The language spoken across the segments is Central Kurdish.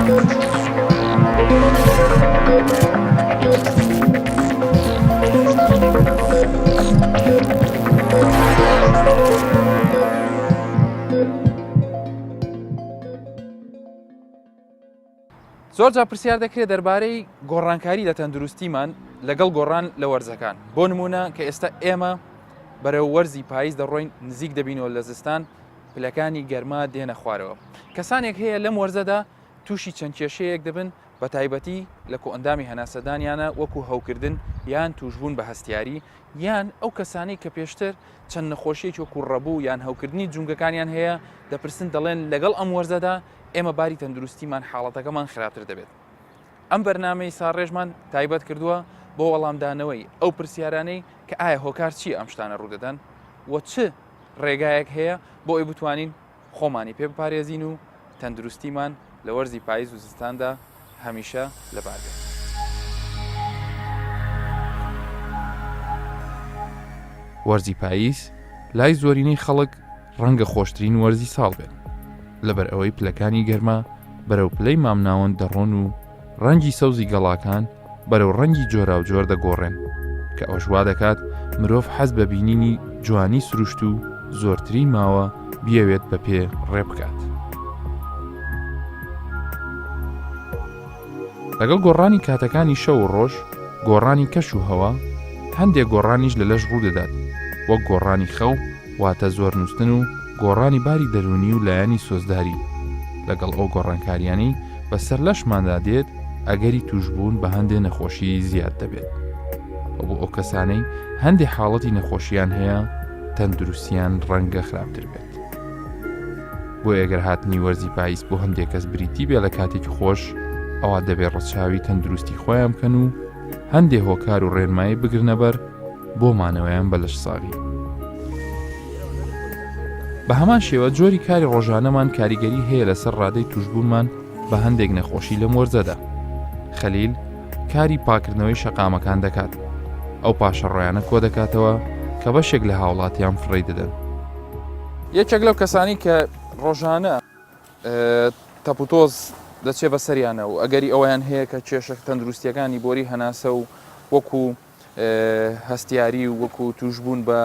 زۆرجار پرسیار دەکرێت دەربارەی گۆڕانکاری لە تەندروستیمان لەگەڵ گۆڕان لە وەرزەکان بۆ نمونە کە ئێستا ئێمە بەرەو وەرزی پاییز دەڕۆین نزیک دەبینەوە لە زستان پلەکانی گەرما دێنە خوارەوە کەسانێک هەیە لەم وەرزەدا تووشی چەند کێشەیەک دەبن بە تایبەتی لە کۆئەندامی هەناسەدانیانە وەکو هەوکردن یان توشبوون بە هەستیاری یان ئەو کەسانەی کە پێشتر چەند نەخۆشیەکی وەکو ڕەبوو یان هەوکردنی جومگەکانیان هەیە دەپرسن دەڵێن لەگەڵ ئەم وەرزەدا ئێمە باری تەندروستیمان حاڵەتەکەمان خراپتر دەبێت. ئەم بەرنامەی ساڕێژمان تایبەت کردووە بۆ وەڵامدانەوەی ئەو پرسیارانەی کە ئایا هۆکار چییە ئەم شتانە ڕوودەدەن و چ ڕێگایەک هەیە بۆ ئەوەی بتوانین خۆمانی پێ بپارێزین و تەندروستیمان لە وەرزی پایز و زستاندا هەمیشە لەبار بێت. وەرزی پاییز لای زۆرینەی خەڵک ڕەنگە خۆشترین وەرزی ساڵ بێت، لەبەر ئەوەی پلەکانی گەرما بەرەو پلەی مامناوەند دەڕۆن و ڕەنگی سەوزی گەڵاکان بەرەو ڕەنگی جۆراوجۆر دەگۆڕێن، کە ئەوەش وا دەکات مرۆڤ حەز بە بینینی جوانی سروشت و زۆرترین ماوە بیەوێت بە پێ ڕێ بکات. لەگەڵ گۆڕانی کاتەکانی شەو و ڕۆژ، گۆڕانی کەش و هەوا، هەندێک گۆڕانیش لە لەش ڕوودەدات، وەک گۆڕانی خەو، واتە زۆر نووستن و گۆڕانی باری دەروونی و لایەنی سۆزداری، لەگەڵ ئەو گۆڕانکاریانەی بەسەر لەشماندا دێت ئەگەری تووشبوون بە هەندێ نەخۆشی زیاد دەبێت و بۆ ئەو کەسانەی هەندێ حاڵەتی نەخۆشیان هەیە تەندروستیان ڕەنگە خراپتر بێت. بۆیە گەر هاتنی وەرزی پاییز بۆ هەندێک کەس بریتی بێ لە کاتێکی خۆش ئەوا دەبێت ڕەچاوی تەندروستی خۆیان بکەن و هەندێ هۆکار و ڕێنمایی بگرنە بەر بۆ مانەوەیان بە لەشساغی. بە هەمان شێوە جۆری کاری ڕۆژانەمان کاریگەری هەیە لەسەر ڕادەی توشبوونمان بە هەندێک نەخۆشی لەم وەرزەدا. خەلیل کاری پاکردنەوەی شەقامەکان دەکات. ئەو پاشەڕۆیانە کۆدەکاتەوە کە بەشێک لە هاوڵاتیان فڕێی دەدەن. یەکێک لەو کەسانی کە ڕۆژانە تەپوتۆز دەچێ بەسەریانە و ئەگەری ئەوەیان هەیە کە کێشە تەندروستیەکانی بۆری هەناسە و وەکو هەستیاری و وەکو توشبوون بە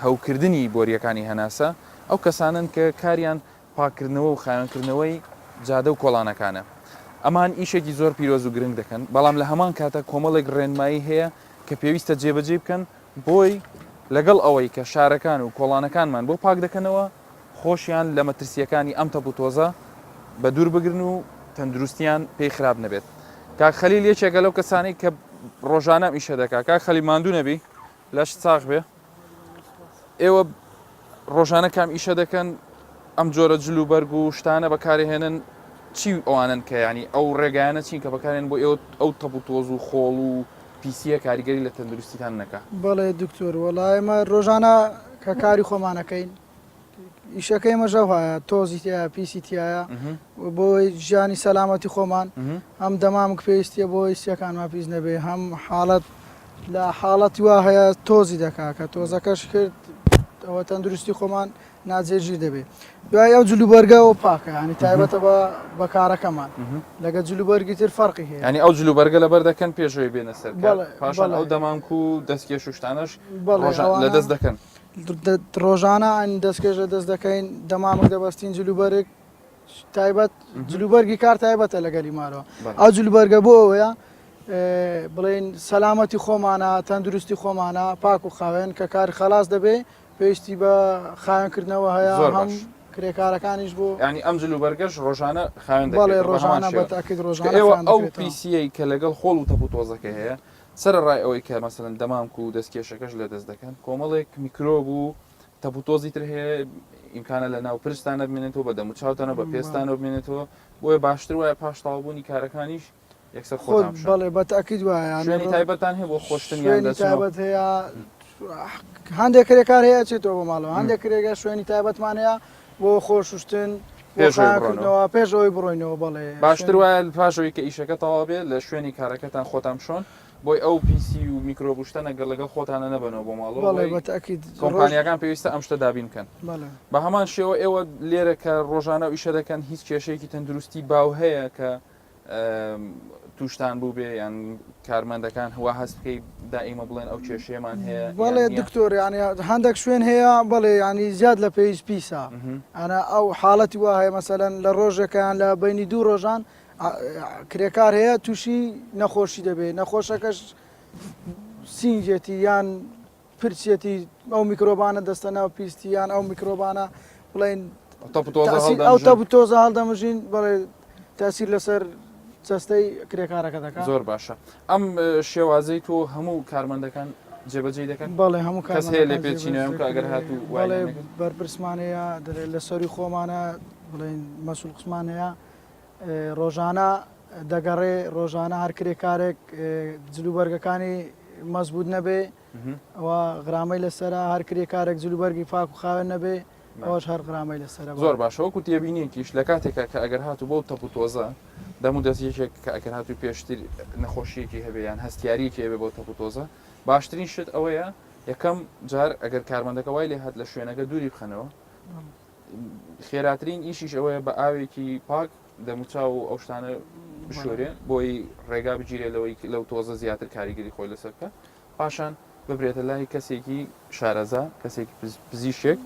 هەوکردنی بۆریەکانی هەناسە ئەو کەسانن کە کاریان پاککردنەوە و خاوێنکردنەوەی جادە و کۆڵانەکانە. ئەمان ئیشێکی زۆر پیرۆز و گرنگ دەکەن، بەڵام لە هەمان کاتا کۆمەڵێک ڕێنمایی هەیە کە پێویستە جێبەجێی بکەن بۆی لەگەڵ ئەوەی کە شارەکان و کۆڵانەکانمان بۆ پاک دەکەنەوە خۆشیان لە مەترسییەکانی ئەم تەپ و تۆزە بە دوور بگرن و تەندروستیان پێی خراپ نەبێت. کاک خەلیل یەکێکە لەو کەسانەی کە ڕۆژانە ئەم ئیشە دەکات. کاک خەلیل ماندوو نەبی، لەشت ساغ بێ. ئێوە ڕۆژانە کام ئیشە دەکەن ئەم جۆرە جل و بەرگ و شتانە بەکارهێنن چی ئەوانن کە ینی ئەو ڕێگایانە چین کە بەکارێن بۆ ئێوە ئەو تەپ و تۆز و خۆڵ و پیسیە کاریگەری لە تەندروستیتان نەکا؟ بەڵێ دکتۆر وەڵا ئێمە ڕۆژانە کە کاری خۆمانەکەین ئیشەکەی ئێمەش ئەوهایە تۆزی تیایە پیسی تیایە بۆ ژیانی سەلامەتی خۆمان هەم دەمامک پێویستیە بۆ سیەکانمان پیس نەبێ هەم حاڵەت لە حاڵەتی وا هەیە تۆزی دەکا کە تۆزەکەش کرد ئەوە تەندروستی خۆمان ناجێگیر دەبێ دوای ئەو جلوبەرگەوە پاکە ینی تایبەتە بە بەکارەکەمان لەگە جلوبەرگی تر فەرقی هەیە ینی ئەو جلوبەرگە لەبەر دەکەن پێشەوەی بێنە سەر پاشان ئەو دەمامک و دەستکێش و شتانەش لە دەست دەکەن ڕۆژانە دەستکێش لە دەست دەکەین دەمامک دەبەستین جلوبەرگ تایبەت جلوبەرگی کار تایبەتە لەگەلی مارەوە ئەو جلوبەرگە بۆ ئەوەیە بڵێن سەلامەتی خۆمانە تەندروستی خۆمانە پاک و خاوێن کە کار خلاص دەبێ پێویستی بە خاوێنکردنەوە هەیە زۆر هەم باش. کرێکارەکانیش بۆ یانی ئەم جل و بەرگەش ڕۆژانە خاوێن بەڵێ دەکرێتەوە بە هەمان ڕۆژانە شێوە بە تاکید چونکە ڕۆژانە ئێوە خاوێن ئەو دەکرێتەوە. پیسیەی کە لەگەڵ خۆڵ و تەپ و تۆزەکە هەیە سەرەڕای ئەوەی کە مەسەلەن دەمامک و دەستکێشەکەش لەدەست دەکەن کۆمەڵێک میکرۆب و تەپ و تۆزی تر هەیە ئیمکانە لە ناو پرستانە بمێنێتەوە بە دەم و چاوتانەوە بە پێستانەوە بمێنێتەوە بۆیە باشتر وایە پاش تەواوبوونی کارەکانیش یەکسەر خۆت خۆتان بشۆن. بەڵێ بە تەئکید وایە یانی شوێنی ڕۆ تایبەتتان هەیە بۆ خۆشتن یان شوێنی دەچنەوە؟ تایبەت هەیە هەندێک کرێکار هەیە ئەچێتەوە بۆ ماڵەوە هەندێک کرێکار شوێنی تایبەتمان هەیە بۆ خۆ شوشتن بۆ پێش ئەوەی بڕۆنەوە. خاوێنکردنەوە پێش ئەوەی بڕۆینەوە بەڵێ باشتر شوێنی وایە پاش ئەوەی کە ئیشەکە تەواو بێ لە شوێنی کارەکەتان خۆتان بشۆن. بۆی ئەو پیسی و میکرۆب و شتە نەگەڵ لەگەڵ خۆتانە نەبەنەوە بۆ ماڵەوە بەڵێ بۆی بە تەئکید ڕۆژ کۆمپانیاکان پێویستە ئەم شتە دابین بکەن. بەڵێ. بە هەمان شێوە ئێوە لێرە کە ڕۆژانە ئەو ئیشە دەکەن هیچ کێشەیەکی تەندروستی باو هەیە کە توشتان بووبێ یان کارمەندەکان وا هەست بکەی دائیمە بڵێن ئەو کێشەیەمان هەیە یان بەڵێ نییە؟ دکتۆر یانی هەندێک شوێن هەیە بەڵێ یانی زیاد لە پێویست پیسە ئەنا ئەو حاڵەتی وا هەیە مەسەلەن لە ڕۆژێکیان لە بینی دوو ڕۆژان کرێکار هەیە تووشی نەخۆشی دەبێت نەخۆشەکەش سینگێتی یان پرچێتی ئەو میکرۆبانە دەستە ناو پیستی یان ئەو میکرۆبانە بڵێن ئەو تەپ تۆزە هەڵدەمژین بەڵێ تاسیر لەسەر جەستەی کرێکارەکە دەکات زۆر باشە ئەم شێوازەی تۆ هەموو کارمەندەکان جێبەجێی دەکەن؟ بەڵێ هەموو کەس هەیە لێپێچینەوەم کە ئەگەر هاتوو بەڵێ بەرپرسمان هەیە لە سەری خۆمانە بڵێن مەسول قسمان هەیە ڕۆژانە دەگەڕێ ڕۆژانە هەر کرێکارێک جلوبەرگەکانی مەزبوط نەبێ ئەوە غرامەی لەسرە هەر کرێکارێک جلوبەرگی پاک و خاوێن نەبێ ئەوەش هەر غرامەی لەسرە زۆر باشە وەکو تێبینیەکیش لە کاتێکا کە ئەگەر هاتوو بەو تەپ و تۆزە دەم و دەست یەکێک کە ئەگەر هاتوو پێشتر نەخۆشیەکی هەبێ یان هەستیاریەکی هەبێ بەو تەپ و تۆزە باشترین شت ئەوەیە یەکەم جار ئەگەر کارمەندەکە وای لێ هات لە شوێنەکە دووری بخەنەوە خێراترین ئیشیش ئەوەیە بە ئاوێکی پاک دەموچاو و ئەو شتانە بشۆرێ بۆی ڕێگا بگیرێ لەوەی لەو تۆزە زیاتر کاریگەری خۆی لەسەر بکە پاشان ببرێتە لای کەسێکی شارەزا کەسێکی پزیشێک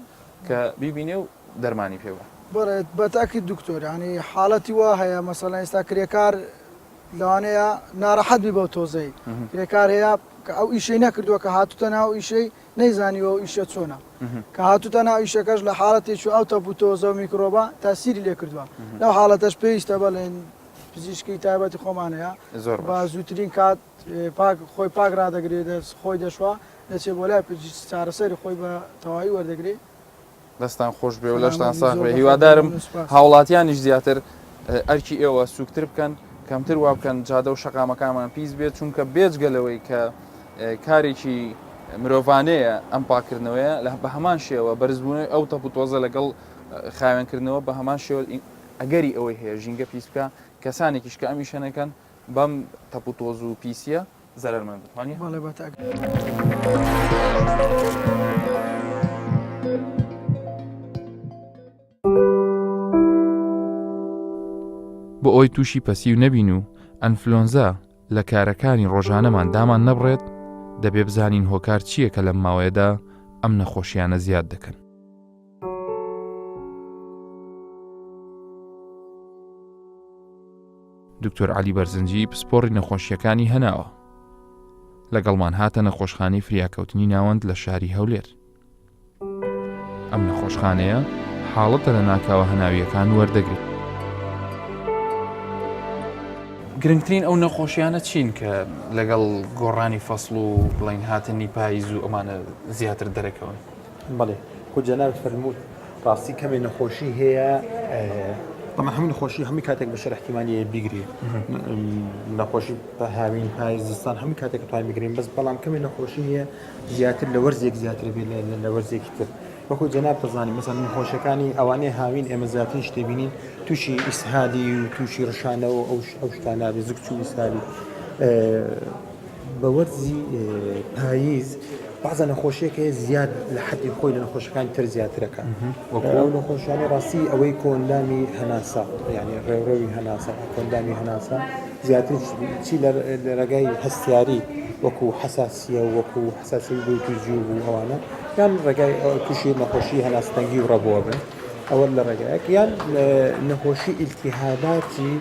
کە بیبینێ و دەرمانی پێ بە. بەڵێ بە تاکید دکتۆر یانی حاڵەتی وا هەیە مەسەلەن ئێستا کرێکار لەوانەیە ناڕەحەت بی بەو تۆزەی کرێکار هەیە کە ئەو ئیشەی نەکردووە کە هاتوتە ناو ئیشەی نەیزانیوە ئەو ئیشە چۆنە کە هاتوتە ناو ئیشەکەش لە حاڵەتێکی ئەو تەپ و تۆزە و میکرۆبە تاسیری لێ کردووە لەو حاڵەتەش پێویستە بەڵێن پزیشکی تایبەتی خۆمان هەیە زۆر بە زووترین کات پاک خۆی پاک ڕادەگرێ دەست خۆی دەشوا دەچێ بۆ لای پزیشک چارەسەری خۆی بە تەواوی وەردەگرێ. دەستان خۆش بێ و لەشتان ساغ بێ هیوادارم هاوڵاتیانیش زیاتر ئەرکی ئێوە سوکتر بکەن کەمتر وا بکەن جادە و شەقامەکانمان پیس بێت چونکە بێجگە لەوەی کە کارێکی مرۆڤانەیە ئەم پاکردنەوەیە لە بە هەمان شێوە بەرزبوونەوەی ئەو تەپ و تۆزە لەگەڵ خاوێنکردنەوە بە هەمان شێوە ئەگەری ئەوەی هەیە ژینگە پیس بکە کەسانێکیش کە ئەم ئیشە نەکەن بەم تەپ و تۆز و پیسیە زەرەرمەند بن وانیە؟ بەڵێ بە تاک. بۆ ئەوەی تووشی پەسیو نەبین و ئەنفلۆنزا لە کارەکانی ڕۆژانەمان دامان نەبڕێت، دەبێ بزانین هۆکار چییە کە لەم ماوەیەدا ئەم نەخۆشییانە زیاد دەکەن. دکتۆر عەلی بەرزنجی پسپۆڕی نەخۆشییەکانی هەناوە لەگەڵمان هاتە نەخۆشخانەی فریاکەوتنی ناوەند لە شاری هەولێر. ئەم نەخۆشخانەیە حاڵەتە لە ناکاوە هەناوییەکان وەردەگرێت. گرنگترین ئەو نەخۆشیانە چین کە لەگەڵ گۆڕانی فەسڵ و بڵین هاتنی پاییز و ئەمانە زیاتر دەرەکەون؟ بەڵێ خۆ جەنابت فەرمووت ڕاستی کەمێ نەخۆشی هەیە طبعا هەموو نەخۆشی هەموو کاتێک بەشەر احتیمالی هەیە بیگری نەخۆشی هاوین پاییز زستان هەموو کاتێک توانین بگرین بەس بەڵام کەمێ نەخۆشی هەیە زیاتر لە وەرزێک زیاتر بێت لە وەرزێکی تر وەکو جەناب دەزانی مەسەن نەخۆشیەکانی ئەوانەیە هاوین ئێمە زیاترین شتێ بینین تووشی ئیسهالی و تووشی ڕشانەوە ئەو ئەو شتانە بێ زگچوو ئیسهالی بە وەرزی پاییز بەعزە نەخۆشیەک هەیە زیاد لە حەدی خۆی لە نەخۆشەکانی تر زیاترەکە ئەو نەخۆشیانەی ڕاستی ئەوەی کۆندامی هەناسە یعنی ڕێوڕەوی هەناسە کۆندامی هەناسە زیاتر چی لە ڕێگای هەستیاری وەکو حەساسیە و وەکو حەساسی بوت و جیوب و ئەوانە یان ڕێگای تووشی نەخۆشی هەناسەتەنگی و ڕەبووە بن ئەوە لە ڕێگایەک یان نەخۆشی ئیلتیهاباتی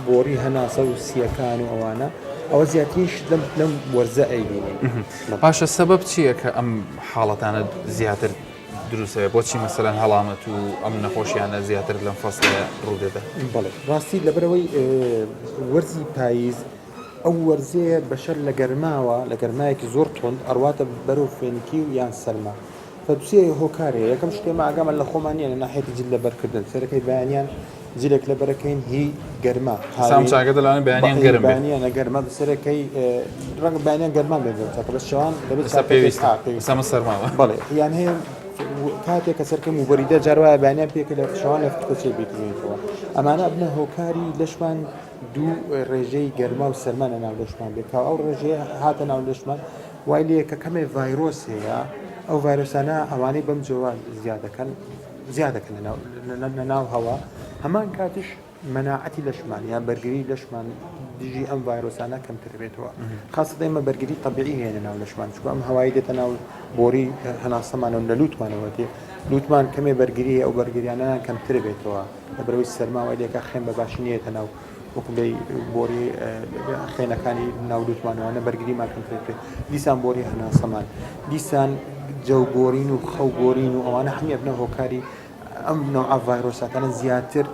بۆڕی هەناسە و سیەکان و ئەوانە ئەوە زیاترین شت لەم لەم وەرزە ئەیبینین. باشە سەبەب چییە کە ئەم حاڵەتانە زیاتر دروستەوە بۆچی مەسەلەن هەڵامەت و ئەم نەخۆشیانە زیاتر لەم فەسڵەیە ڕوودەدەن؟ بەڵێ ڕاستی لەبەرئەوەی وەرزی پاییز ئەو وەرزەیە بەشەر لە گەرماوە لە گەرمایەکی زۆر توند ئەڕواتە بەرەو فێنکی و یان سەرما فەدوسێ هۆکار هەیە یەکەم شت ئێمە ئاگامان لە خۆمان نییە لە ناحیەتی جل لەبەرکردن سەرەکەی بەیانیان جلێک لەبەرەکەین هی گەرما سام چاکە دەڵێن بەیانیان گەرم بێ بەیانیانە گەرمە سەرەکەی ڕەنگە بەیانیان گەرمان بێت چاکە بەس شەوان دەبێت ئێستا پێویستە ئێستا من سەرماوە بەڵێ یان هەیە کاتێک کە سەرکەم موبەریدە جار وایە بەیانیان پێکە لە شەوان لە فتکۆچێ بیکردێتەوە ئەمانە ئەبنە هۆکاری لەشمان. دوو ڕێژەی گەرما و سەرما لە ناو لەشمان بێ کە ئەو ڕێژەیە هاتە ناو لەشمان وای لێ کە کەمێ ڤایرۆس هەیە ئەو ڤایرۆسانە ئەوانەی بەم جۆوە زیادەکەن زیادەکەن لە ناو هەوا هەمان کاتیش مەناعەتی لەشمان یان بەرگری لەشمان دژی ئەم ڤایرۆسانە کەمتر بێتەوە خاصەتە ئێمە بەرگری تەبیعی هەیە لە ناو لەشمان چونکە ئەم هەوای دێتە ناو بۆری هەناسەمانەوە لە لوتمانەوە دێ لوتمان کەمێ بەرگری هەیە ئەو بەرگریانە کەمتر بێتەوە لەبەرەوەی سەرما وای لێکە خوێن بە باشی نیەتە ناو وەکو بڵێی بۆری خوێنەکانی ناو لوتمانەوانە بەرگریمان کەمتر بێت دیسان بۆری هەناسەمان دیسان جەو گۆرین و خەو گۆرین و ئەوانە هەمی ئەبنە هۆکاری ئەم نەوعە ڤایرۆساتانە زیاتر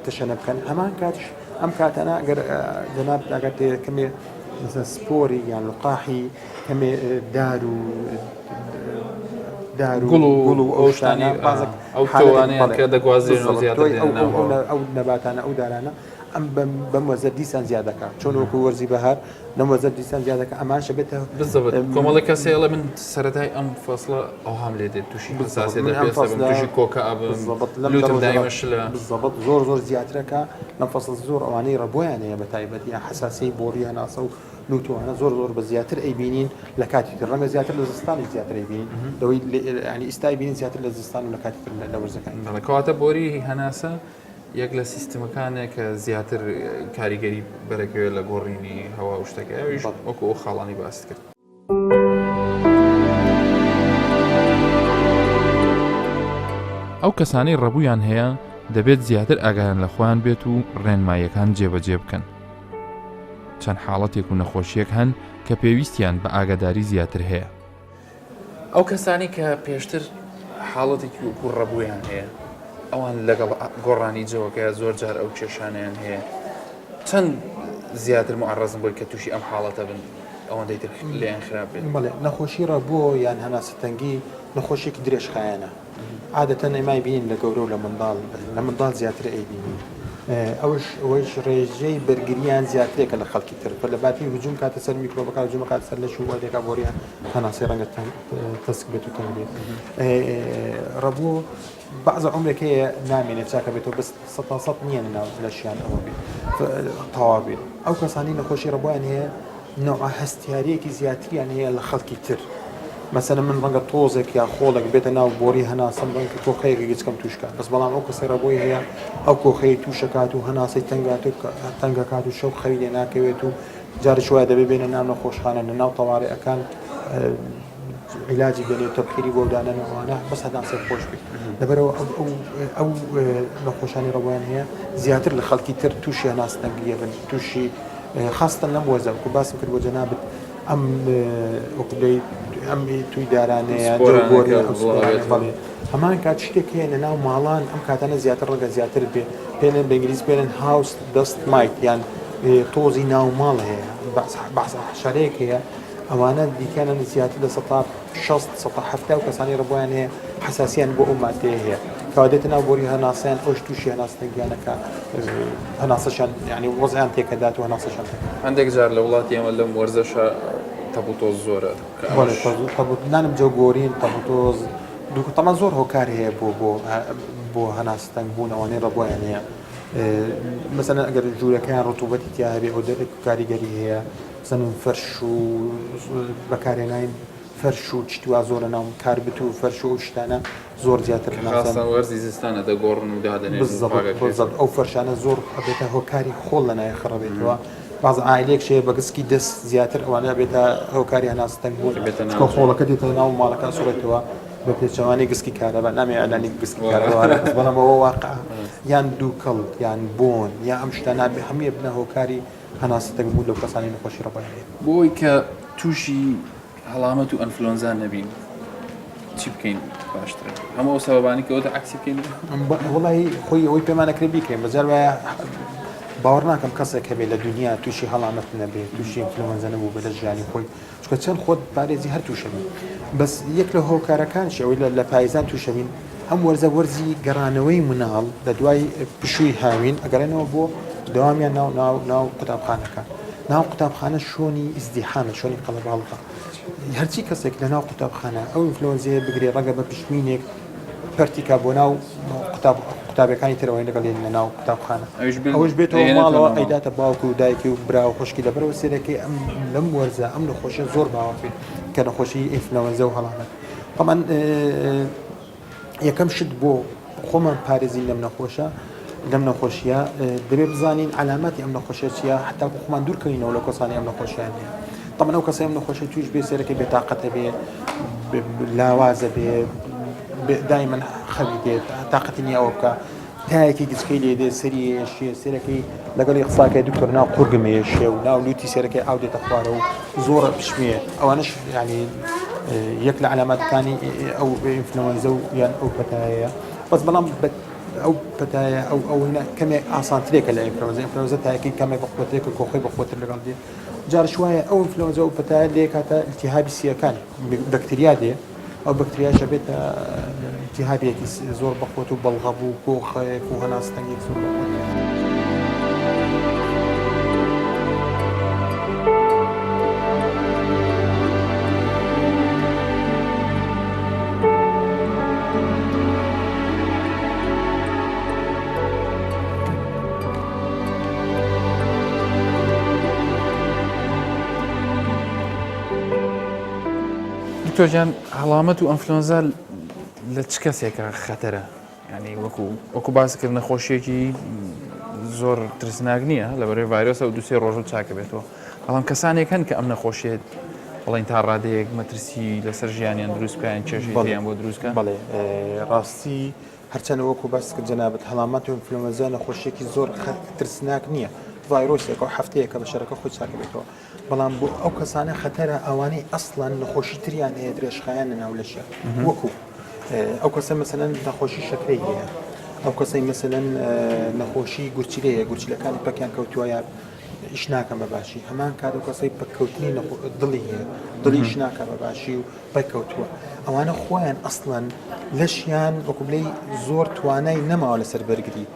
تەشەنە بکەن هەمان کاتش ئەم کاتانە ئەگەر جەناب ئەگەر کەمێ مثلا سپۆری یان لقاحی کەمێ دار و دار و گوڵ و گوڵ و ئەو شتانە بازێک ئەو تۆوانەیان کە دەگوازرێنەوە زیاتر ئەو ئەو نەباتانە ئەو دارانە ئەم بەم وەرزە دیسان زیاد دەکات چۆن وەکو وەرزی بەهار لەم وەرزە دیسان زیاد دەکات ئەمانشە بێتە بالضبط کۆمەڵێک کەس هەیە ئەڵێ من سەرەتای ئەم فەسڵە ئەوهام لێ دێت تووشی حساسیەت من ئەم دەپێستە بم فەسڵە تووشی کۆکە ئەبم بالضبط لەم لوتم دەڕۆژە دایمە شلە بالضبط زۆر زۆر زیاترەکە لەم فەسڵ زۆر ئەوانەی ڕەبۆیان هەیە بە تایبەت یان حساسیەی بۆڕی هەناسە و لوتوانە زۆر زۆر بە زیاتر ئەیبینین لە کاتی تر ڕەنگە زیاتر لە زستانیش زیاتر ئەیبینین لەوەی ینی ئیستای بینین زیاتر لە زستان و لە کاتی تر لە وەرزەکانی بەڵێ کەواتە بۆری هەناسە یەک لە سیستمەکانە کە زیاتر کاریگەری بەرەکەوێت لە گۆڕینی هەوا و شتەکە ئەویش وەکو ئەو خاڵانی باست کرد. ئەو کەسانەی ڕەبوویان هەیە دەبێت زیاتر ئاگایان لە خۆیان بێت و ڕێنماییەکان جێبەجێ بکەن. چەند حاڵەتێک و نەخۆشییەک هەن کە پێویستیان بە ئاگاداری زیاتر هەیە. ئەو کەسانەی کە پێشتر حاڵەتێکی وەکو ڕەبوویان هەیە ئەوان لەگەڵ گۆڕانی جەوەکە زۆر جار ئەو کێشانیان هەیە چەند زیاتر معرەزن بۆی کە تووشی ئەم حاڵەتە بن ئەوەندەی تر لێیان خراپ بێت بەڵێ نەخۆشی ڕەبۆ یان هەناسەتەنگی نەخۆشیێکی درێژخایەنە عادەتەن ئێمە ئەیبینین لە گەورە و لە منداڵ لە منداڵ زیاتر ئەیبینین ئەوش ئەوەش ڕێژەی بەرگریان زیاترێکە لە خەڵکی تر لە باتی هجوم کاتە سەر میکرۆبەکە هجوم کاتە سەر لەش و وای دەکات بۆریان هەناسەی ڕەنگە تەسک بێت و تەنگ بێت ڕەبوو بەعزە عمرێک هەیە نامێنێت چاکە بێتەوە بەس سەتا سەد نییە لەناو لەشیان ئەوە بێت تەواو بێت ئەو کەسانی نەخۆشی ڕەبوویان هەیە نەوعە هەستیارییەکی زیاتریان هەیە لە خەڵکی تر مەسەلەن من ڕەنگە تۆزێک یا خۆڵێک بێتە ناو بۆری هەناسەم ڕەنگە کۆخەیەکی گچکەم تووشکات بەس بەڵام ئەو کەسەی ڕەبۆی هەیە ئەو کۆخەی تووشەکات و هەناسەی تەنگات و تەنگەکات و شەو خەوی لێ ناکەوێت و جارێکی وایە دەبێ بێنە ناو نەخۆشخانە لە ناو تەوارئەکان عیلاجی بێنێ تەبخیری بۆ دانەن و ئەوانە بەس هەناسەی خۆش بێت لەبەرەوە ئەو نەخۆشانی ڕەبۆیان هەیە زیاتر لە خەڵکی تر تووشی هەناسەتەنگیە بن تووشی خاستەن لەم وەرزە وەکو باسم کرد بۆ جەنابت ئەم وەکو بڵێی ئەم توی دارانەیە جەوگۆری ئەم سپۆرانە بەڵێ هەمان کات شتێک هەیە لە ناو ماڵان ئەم کاتانە زیاتر ڕەنگە زیاتر بێ پێڵێن بە ئینگلیز پێڵێن house dust mite یان تۆزی ناو ماڵ هەیە بەعس حەشەرەیەک هەیە ئەوانە دیکەیانە زیاتر لە سەتا 60 سەتا 70 و کەسانی ڕەبۆیان هەیە حەساسیان بۆ ئەو مادەیە هەیە کەوا دێتە ناو بۆری هەناسەیان ئەوش تووشی هەناسەتەنگیانەکە هەناسەشان یعنی وەزعیان تێکەدات و هەناسەشان تێک هەندێک جار لە وڵاتی ئێمە لەم وەرزەشە تەپوتۆز زۆرە کە بەڵێ ئەمەش تەپوت نانم جەو گۆرین تەپوتۆز دوو تەمان زۆر هۆکار هەیە بۆ بۆ بۆ هەناسەتەنگ بوون ئەوانەی ڕەبۆیان هەیە مەسەلەن ئەگەر ژوورەکەیان ڕتوبەتی تیا هەبێ ئەو کاریگەری هەیە مەسەلەن فەرش و بەکارهێنانی فەرش و چیت وا زۆر لەناو کاربت و فەرش و ئەو شتانە زۆر زیاتر کە خاستان وەرزی زستانە دەگۆڕن و دادەنێن و بالضبط پاک ئەکرێتەوە. بالضبط ئەو فەرشانە زۆر ئەبێتە هۆکاری خۆڵ لە ناوی خڕ ئەبێتەوە باز عائیلەیەک شەیە بە گسکی دەست زیاتر ئەوانە ئەبێتە هۆکاری هەناسە تەنگ بوون ئەبێتە چونکە ناو خۆڵەکە دێتە ناو ماڵەکە ئەسوڕێتەوە بە پێچەوانەی گسکی کارەبا نامەوێ ئیعلانی گسکی کارەبا بکەم بەڵام ئەوە واقعە یان دووکەڵ یان بۆن یا ئەم شتانە ئەبێ هەمووی ئەبنە هۆکاری هەناسە تەنگ بوون لەو کەسانەی نەخۆشی ڕەبۆیان هەیە. بۆ ئەوەی کە تووشی هەڵامەت و ئەنفلۆنزا نەبین چی بکەین باشترە هەموو ئەو سەبەبانی کە ئەوتە عەکسی بکەین وڵی خۆی ئەوەی پێمان نەکرێت بیکەین بەجار وایە باوەڕ ناکەم کەسێک هەبێت لە دنیا تووشی هەڵامەت نەبێت تووشی ئەنفلۆنزا نەبوو بێت لە ژیانی خۆی چونکە چەند خۆت پارێزی هەر تووشەبی بەس یەک لە هۆکارەکانشی ئەوەی لە پایزان تووشەبین ئەم وەرزە وەرزی گەڕانەوەی مناڵ لە دوای پشووی هاوین ئەگەڕێنەوە بۆ دەوامیان ناو ناو ناو قوتابخانەکە ناو قوتابخانە شۆنی ئیزدیحامە شۆنی قەڵەباڵغە هەرچی کەسێک لە ناو قوتابخانە ئەو ئینفلۆنزەیە بگرێ ڕەنگە بە پشمینێک پەرتیکا بۆ ناو قوتاب. قوتابیەکانی ترەوەی لەگەڵ لە ناو قوتابخانە ئەوش بێتەوە ماڵەوە ئەیداتە باوک و دایکی و برا و خوشکی لەبەرەوە سێرەکەی ئەم لەم وەرزە ئەم نەخۆشیە زۆر باوە کە نەخۆشی ئینفلەوەنزە و هەڵامەت طبعا یەکەم شت بۆ خۆمان پارێزین لەم نەخۆشە لەم نەخۆشیە دەبێت بزانین علاماتی ئەم نەخۆشیە چییە حتا خۆمان دوورکەینەوە لە کەسانی ئەم نەخۆشیان هەیە طبعا ئەو کەسەی ئەم نەخۆشی توش بێ سێرەکەی بێتاقەتە بێ لاوازە بێ دایمەن خەوی دێت تااقەتی نیە ئەوە بکە تایەکی گچکەی لێ دێ سەری ئێشێ سێرەکەی لەگەڵی قساکەی دکتۆر ناو قورگم ئێشێ و ناو لوتی سێرەکەی ئاو دێتە خوارە و زۆرە پشمێ ئەوانش ینی یەک لە علاماتەکانی ئەو ئینفلۆنزە و یان ئەو پەتایە بەس بەڵام ئەو پەتایە ئەو ئەو کەمێک ئاسانترێکە لە ئینفلۆنزە ئینفلۆنزە تایەکەی کەمێک بەقوەترێکە کۆخۆی بەخۆتر لەگەڵ دێ جارش وایە ئەو ئینفلۆنزە و پەتایە لێ کاتە التهابی سیەکان بەکتریا دێ ئەو بەکتریاش ئەبێتە التهابێکی زۆر بەقوەت و بەڵغەم و کۆخەیەک و هەناسەتەنگێک زۆر بەقوەت. دکتۆر گیان هەڵامەت و ئەنفلۆنزا لە چ کەسێکە خەتەرە ینی وەکو وەکو باس کرد نەخۆشیەکی زۆر ترسناک نییە لە بەرەی ڤایرۆسە و دوسێ ڕۆژ و چاکە بێتەوە بەڵام کەسانێک هەن کە ئەم نەخۆشیێت بڵین تا ڕادەیەک مەترسی لەسەر ژیانیان دروست بکەن کێشەیان بۆ دروستکە بەڵێ ڕاستی هەرچەنە وەکو باست کرد جەنابت هەڵامەت و ئینفلۆنزا نەخۆشیەکی زۆر ترسناک نییە ڤایرۆسێکە و هەفتەیەکە بە شەرەکە خۆی چاکەبێتەوە بەڵام بۆ ئەو کەسانە خەتەرە ئەوانەی ئەسڵەن نەخۆشی تریان هەیە درێژخایەن لە ناو لەشیان وەکو ئەو کەسە مەسەلەن نەخۆشی شەکرەی هەیە ئەو کەسەی مەسەلەن نەخۆشی گورچیلەیە گورچیلەکانی پەکیان کەوتووە یا ئیش ناکەن بە باشی هەمان کات ئەو کەسەی پەککەوتنی دڵی هەیە دڵی ئیش ناکە بە باشی و پەککەوتووە ئەوانە خۆیان ئەسڵەن لەشیان وەکو بلێی زۆر توانای نەماوە لەسەر بەرگری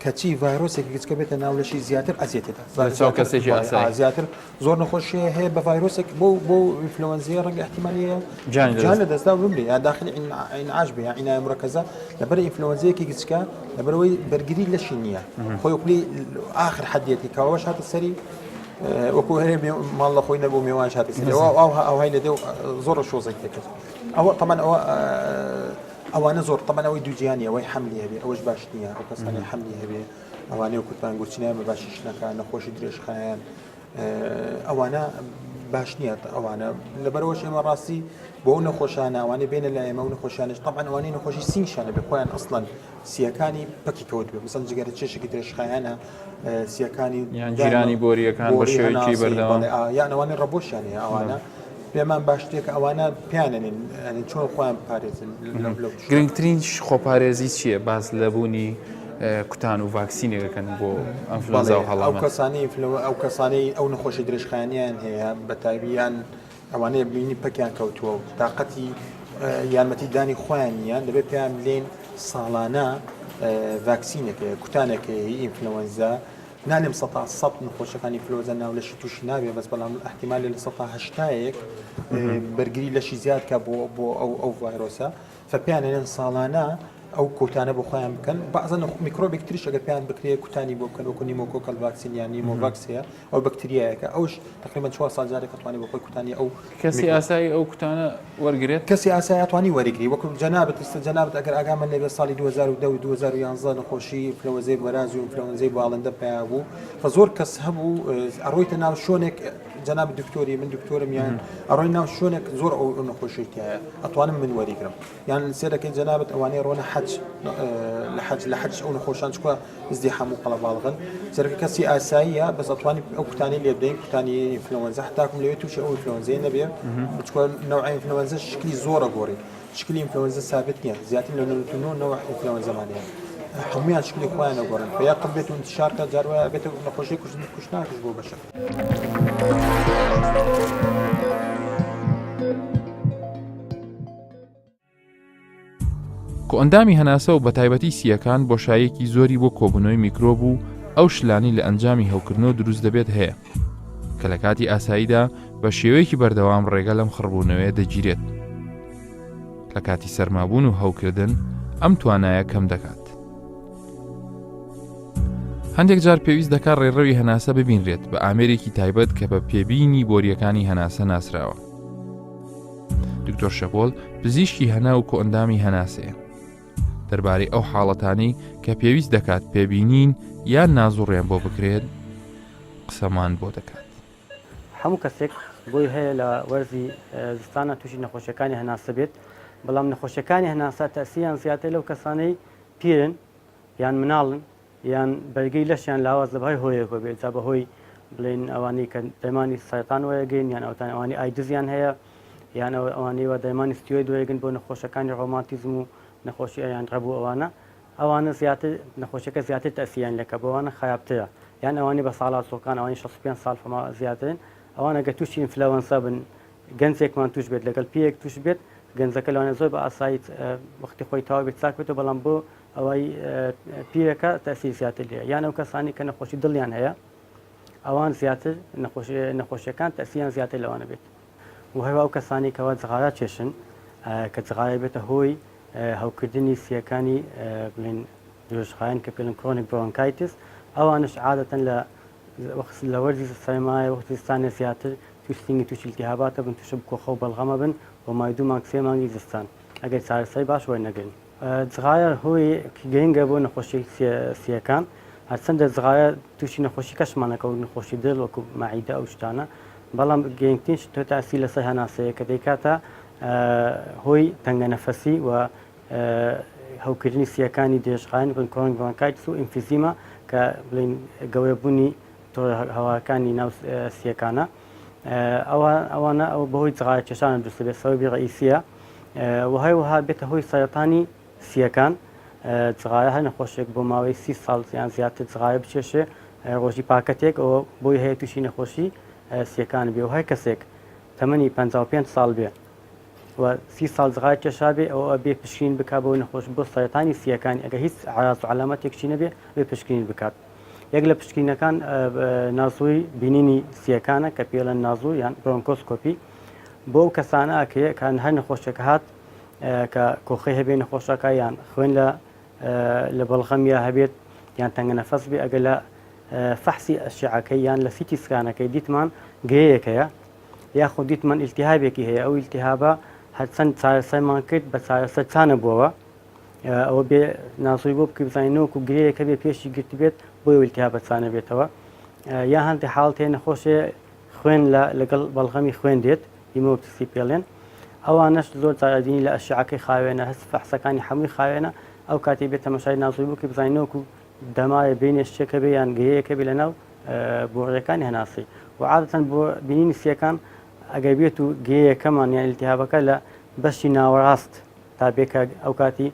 کەچی ڤایرۆسێکی گچکە بێتە ناو لەشی زیاتر ئەزیەتی لە کەسێکی ئاسایی زیاتر زۆر نەخۆشی هەیە بە ڤایرۆسێک بۆ بۆ ئینفلۆنزیە ڕەنگە احتیمالیە جان لە دەستدا بمرێ یا داخلی ئینعاش بێ یا عینایە مرەکەزە لەبەر ئینفلۆنزیەکی گچکە لەبەرەوەی بەرگری لەشی نییە خۆی پلی ئاخر حەدیەتی کەەوەش هاتە سەری وەکو هەرێ ماڵ لە خۆی نەبوو میوان هاتە سەری ئەوە ئەوهای لە دێ زۆر شۆزەی تێکرد ئەوە تەمان ئەوە ئەوانە زۆر تەبەن ئەوەی دووگیانی ئەوەی حەملی هەبێ ئەوەش باش نییە ئەو کەسانەی حەملی هەبێ ئەوانەی کوتمان گورچینیان بە باشی شنەکە نەخۆشی درێژخایەن ئەوانە باش نییە ئەوانە لەبەرەوەش ئێمە ڕاستی بۆ ئەو نەخۆشانە ئەوانەی بێنە لای ئێمە و نەخۆشانش طبعا ئەوانەی نەخۆشی سینگشانە بێ خۆیان ئەسڵەن سیەکانی پەکی کەوت بێ مثلا جگەرە چێشێکی درێژخایەنە سیەکانی یان گیرانی بۆریەکان بە شێوەیەکی بەردەوام یان ئەوانەی ڕەبۆشیان هەیە ئەوانە پێمان باشترێکە ئەوانە پیانەنین یانی چۆن خۆیان بپارێزن گرنگترین خۆپارێزی چییە باس لە بوونی کوتان و ڤاکسینێکەکەن بۆ ئەنفلۆنزا و هەڵامەت ئەو کەسانی ئەو کەسانی ئەو نەخۆشی درێژخایەنیان هەیە بە تایبیان ئەوانەیە بینی پەکیان کەوتووە و تااقەتی یارمەتی دانی خۆیان نییە دەبێت پێیان بلێن ساڵانە ڤاکسینێک هەیە کوتانێک هەیە ئینفلۆنزا نالێم سەتا سەد نەخۆشەکانی ئینفلۆنزا ناو لەشی تووشی نابێ بەس بەڵام احتیمالە لە سەتا هەشتایەک بەرگری لەشی زیاد کە بۆ بۆ ئەو ئەو ڤایرۆسە فپیان لێن ساڵانە ئەو کوتانە بۆ خۆیان بکەن بەعزە میکرۆبێک تریش ئەگەر پێیان بکرێت کوتانی بۆ بکەن وەکو pneumococcal vaccine یان Pneumovax هەیە ئەو بەکتریایەکە ئەوش تقریبا چوار ساڵ جارێک ئەتوانی بۆ خۆی کوتانی ئەو کەسی ئاسایی ئەو کوتانە وەرگێت کەسی ئاسایی ئەتوانی وەریگری وەکو جەنابت ئێستا جەنابت ئەگەر ئاگامان لێبێ ساڵی 2010 و 2011 نەخۆشی ئینفلۆنزەی بەراز و ئینفلۆنزەی باڵندە پیا بوو فە زۆر کەس هەبوو ئەڕۆیتە ناو شوێنێک جەناب دکتۆری من دکتۆرم یان ئەڕۆی ناو شوێنێک زۆر ئەو نەخۆشی تایە ئەتوانم من وەریگرم یان سێرەکەی جەنابت ئەوانەی ڕۆنە حەج لە حەج لە حەج ئەو نەخۆشان چکە ئزدیحام و قەڵەباڵغن سەرەکە کەسی ئاساییە بەس ئەتوانی ئەو کوتانی لێ بدەین کوتانی ئینفلۆنزا هەتاکم لەوێ تووشی ئەو ئینفلۆنزای نەبێ چکە نەوعی ئینفلۆنزا شکلی زۆرە گۆڕی شکلی ئینفلۆنزا سابت نییە زیاتر لە 99 نەوع ئینفلۆنزامان هەیە هەمویان شکلی خۆیان ئەگۆڕن فیا قەت بێت و انتشار کە جار وایە بێتە نەخۆشی کوشتن کوشتناکش بۆ بەشە کۆئەندامی هەناسە و بەتایبەتی سییەکان بۆشاییەکی زۆری بۆ کۆبوونەوەی میکرۆب و ئەو شلانەی لە ئەنجامی هەوکردنەوە دروست دەبێت هەیە کە لە کاتی ئاساییدا بە شێوەیەکی بەردەوام ڕێگە لەم خڕبوونەوەیە دەگیرێت لە کاتی سەرمابوون و هەوکردن ئەم توانایە کەم دەکات. هەندێک جار پێویست دەکات ڕێڕەوی هەناسە ببینرێت بە ئامێرێکی تایبەت کە بە پێبینی بۆریەکانی هەناسە ناسراوە. دکتۆر شەپۆل پزیشکی هەنا و کۆئەندامی هەناسەیە. دەربارەی ئەو حاڵەتانەی کە پێویست دەکات پێبینین یان نازوڕیان بۆ بکرێت قسەمان بۆ دەکات. هەموو کەسێک بۆی هەیە لە وەرزی زستانە تووشی نەخۆشیەکانی هەناسە بێت، بەڵام نەخۆشیەکانی هەناسە تەسیریان زیاتر لەو کەسانەی پیرن یان مناڵن یان بەرگەی لەشیان لاواز لە بەهای هۆیەکەوە بێت جا بەهۆی بڵێن ئەوانەی کە دەرمانی سەرەتان وەرەگرن یان ئەوتان ئەوانی ئایدزیان هەیە یان ئەوانەی وا دەرمانی ستیۆید وەرەگرن بۆ نەخۆشەکانی ڕۆماتیزم و نەخۆشی یان ڕەبوو ئەوانە ئەوانە زیاتر نەخۆشیەکە زیاتر تەسیریان لەکە بۆوانە خراپترە یان ئەوانەی بە ساڵاچۆکان ئەوانی 65 ساڵ فەما زیاترن ئەوانە گە تووشی ئینفلەوەنسا بن گەنجێکمان توش بێت لەگەڵ پیرێک توش بێت گەنجەکە لەوانە زۆر بە ئاسایی وەختی خۆی تەواو بێت چاک بێتەوە بەڵام بۆ ئەوەی پیرەکە تەسیر زیاتر لێ یان ئەو کەسانی کە نەخۆشی دڵیان هەیە ئەوان زیاتر نەخۆشیەکان تەسیریان زیاتر لەوانە بێت و هەروە ئەو کەسانی کەوا جغارە چێشن کە جغارە بێتە هۆی هەوکردنی سیەکانی بڵین درێژخایەن کە پێڵن chronic bronchitis ئەوانش عادەتەن لە وەخت لە وەرزی سەرمایە وەختی زستانێ زیاتر تووش سینگی تووشی التهاباتە بن تووشە کۆخە و بەڵغەمە بن بۆ ماوەی دوو مانگ سێ مانگی زستان ئەگەر چارەسەری باش وەرنەگرن. جغارە هۆیەکی گرنگە بۆ نەخۆشی سییەکان، هەرچەندە جغارە تووشی نەخۆشی کەشمانەکە وەک نەخۆشی دڵ وەکو مەعیدە ئەو شتانە، بەڵام گرنگترین شت تاسی لەسەر هەناسەیە کە دەیکاتە هۆی تەنگەنەفەسی و هەوکردنی سییەکانی درێژخایەن بن chronic bronchitis و emphysema کە بڵێین گەورەبوونی تۆڕە هەواکانی ناو سییەکانە. ئەوانە ئەو بەهۆی جغارە کێشانە دروست دەبێت سەبەبی ڕئیسیە و هەروەها بێتە هۆی سەرەتانی سییەکان جغارە هەر نەخۆشێک بۆ ماوەی سی ساڵ یان زیاتر جغارە بچێشێ ڕۆژی پاکەتێک ئەوە بۆی هەیە تووشی نەخۆشی سییەکان بێ و هەر کەسێک تەمەنی 55 ساڵ بێ و سی ساڵ جغارە کێشابێ ئەوە ئەبێ پشکنین بکا بۆ نەخۆش بۆ سەرەتانی سییەکانی ئەگەر هیچ عراز و عەلامەتێکشی نەبێ ئەبێ پشکنین بکات یەک لە پشکنینەکان نازووی بینینی سییەکانە کە پێڵێن نازوو یان bronchoscopy بۆ ئەو کەسانە ئەکرێ کە هەر نەخۆشێک هات کە کۆخەی هەبێ نەخۆشەکە یان خوێن لە لە بەڵغەمیا هەبێت یان تەنگە نەفەس بێ ئەگەر لە فەحسی ئەشعەکەی یان لە CT scan ەکەی دیتمان گرێیەک هەیە یاخود دیتمان ئیلتیهابێکی هەیە ئەو ئیلتیهابە هەرچەند چارەسەرمان کرد بە چارەسەر چانەبووەوە ئەوە بێ نازۆی بۆ بکەی بزانین نۆک و گرەیەکە بێ پێشی گرتبێت بۆی ئیلتیهابە چانەبێتەوە یا هەندێک حاڵت هەیە نەخۆشێ خوێن لە لەگەڵ بەڵغەمی خوێن دێت hemoptysis پێڵێن ئەوانەش زۆر جاربینی لە ئەشعەکەی خاوێنە هەست فەحسەکانی هەمووی خاوێنە ئەو کاتی بێت تەمەشای نازۆی بکەی بزانین نۆک و دەمایە بینێ شتێکە بێ یان گرەیەکە بێ لەناو بۆڕیەکانی هەناسەی و عادەتەن بۆ بینینی سیەکان ئەگەر بێت و گرێیەکەمان یان ئیلتیهابەکە لە بەشی ناوەڕاست تا بێ کە ئەو کاتی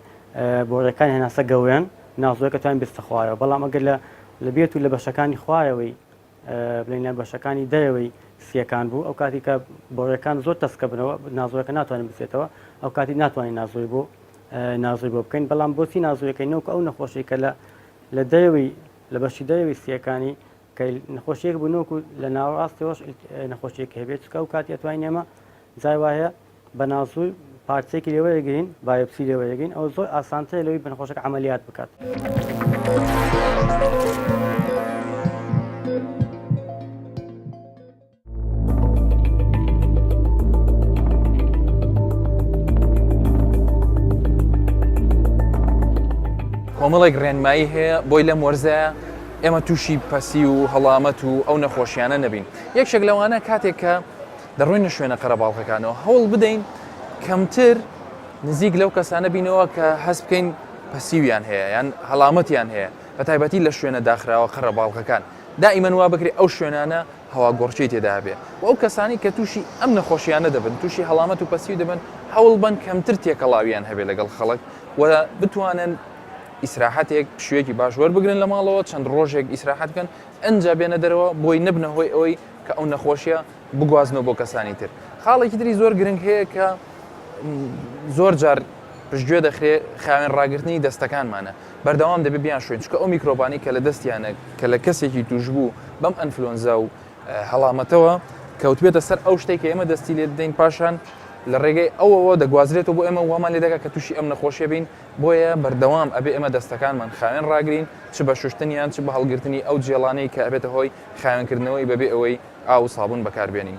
بۆڕیەکانی هەناسە گەورەن نازۆیەکە توانین بێتە خوارەوە بەڵام ئەگەر لە لە بێت و لە بەشەکانی خوارەوەی بڵێن لە بەشەکانی دەرەوەی سیەکان بوو ئەو کاتی کە بۆڕیەکان زۆر تەسکە بنەوە نازۆیەکە ناتوانین بچێتەوە ئەو کاتی ناتوانین نازۆی بۆ نازۆی بۆ بکەین بەڵام بۆچی نازۆیەکەی نەوەکو ئەو نەخۆشی کە لە لە دەرەوەی لە بەشی دەرەوەی سییەکانی کە نەخۆشیەک بوو نۆک و لە ناوەڕاستەوەش نەخۆشیەک هەبێت چکە ئەو کاتی ئەتوانین ئێمە جای وایە بە نازووی پارچەیەکی لێ وەرەگرین biopsy لێ وەرەگرین ئەو زۆر ئاسانترە لەوەی بە نەخۆشەکە عەمەلیات بکات. کۆمەڵێک ڕێنمایی هەیە بۆی لەم وەرزەیە ئێمە تووشی پەسی و هەڵامەت و ئەو نەخۆشیانە نەبین یەکێک لەوانە کاتێک کە دەڕۆینە شوێنە قەرەباڵغەکانەوە هەوڵ بدەین کەمتر نزیک لەو کەسانە بینەوە کە هەست بکەین پەسیویان هەیە یان هەڵامەتیان هەیە بە تایبەتی لە شوێنە داخراوە قەرەباڵغەکان دائیمەن وا بکرێ ئەو شوێنانە هەواگۆڕکێی تێدا هەبێ و ئەو کەسانەی کە تووشی ئەم نەخۆشیانە دەبن، تووشی هەڵامەت و پەسیو دەبن، هەوڵ بەن کەمتر تێکەڵاویان هەبێ لەگەڵ خەڵک و بتوانن ئیسراحەتێک، پشوویەکی باش وەربگرن لە ماڵەوە، چەند ڕۆژێک ئیسراحەت بکەن، ئنجا بێنە دەرەوە بۆی نەبنە هۆی ئەوەی کە ئەو نەخۆشیە بگوازنەوە بۆ کەسانی تر. خاڵێکی تری زۆر گرنگ هەیە کە زۆر جار پشتگوێ دەخرێ خاوێن ڕاگرتنی دەستەکانمانە. بەردەوام دەبێت بیانشۆین، چونکە ئەو میکرۆبانەی کە لە دەستیانە کە لە کەسێکی تووشبوو بەم ئەنفلۆنزا و هەڵامەتەوە کەوتبێتە سەر ئەو شتێک کە ئێمە دەستی لێ دەدەین پاشان. لە ڕێگەی ئەوەوە دەگوازرێتەوە بۆ ئێمە وامان لێ دەکات کە تووشی ئەم نەخۆشیە بین بۆیە بەردەوام ئەبێ ئێمە دەستەکانمان خاوێن ڕاگرین چ بە شوشتنیان چ بە هەڵگرتنی ئەو جێڵانەی کە ئەبێتە هۆی خاوێنکردنەوەی بەبێ ئەوەی ئاو و سابوون بەکاربێنین.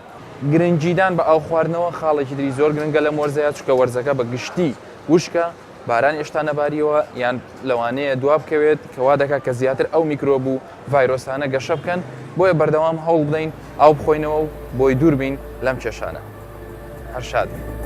گرنگیدان بە ئاو خواردنەوە خاڵێکی تری زۆر گرنگە لەم وەرزەیا چونکە وەرزەکە بە گشتی وشکە باران ئێشتا نەباریەوە یان لەوانەیە دوا بکەوێت کە وا دەکات کە زیاتر ئەو میکرۆب و ڤایرۆسانە گەشە بکەن بۆیە بەردەوام هەوڵ بدەین ئاو بخۆینەوە و بۆی دوور بین لەم کێشانە. هەر شاد بن.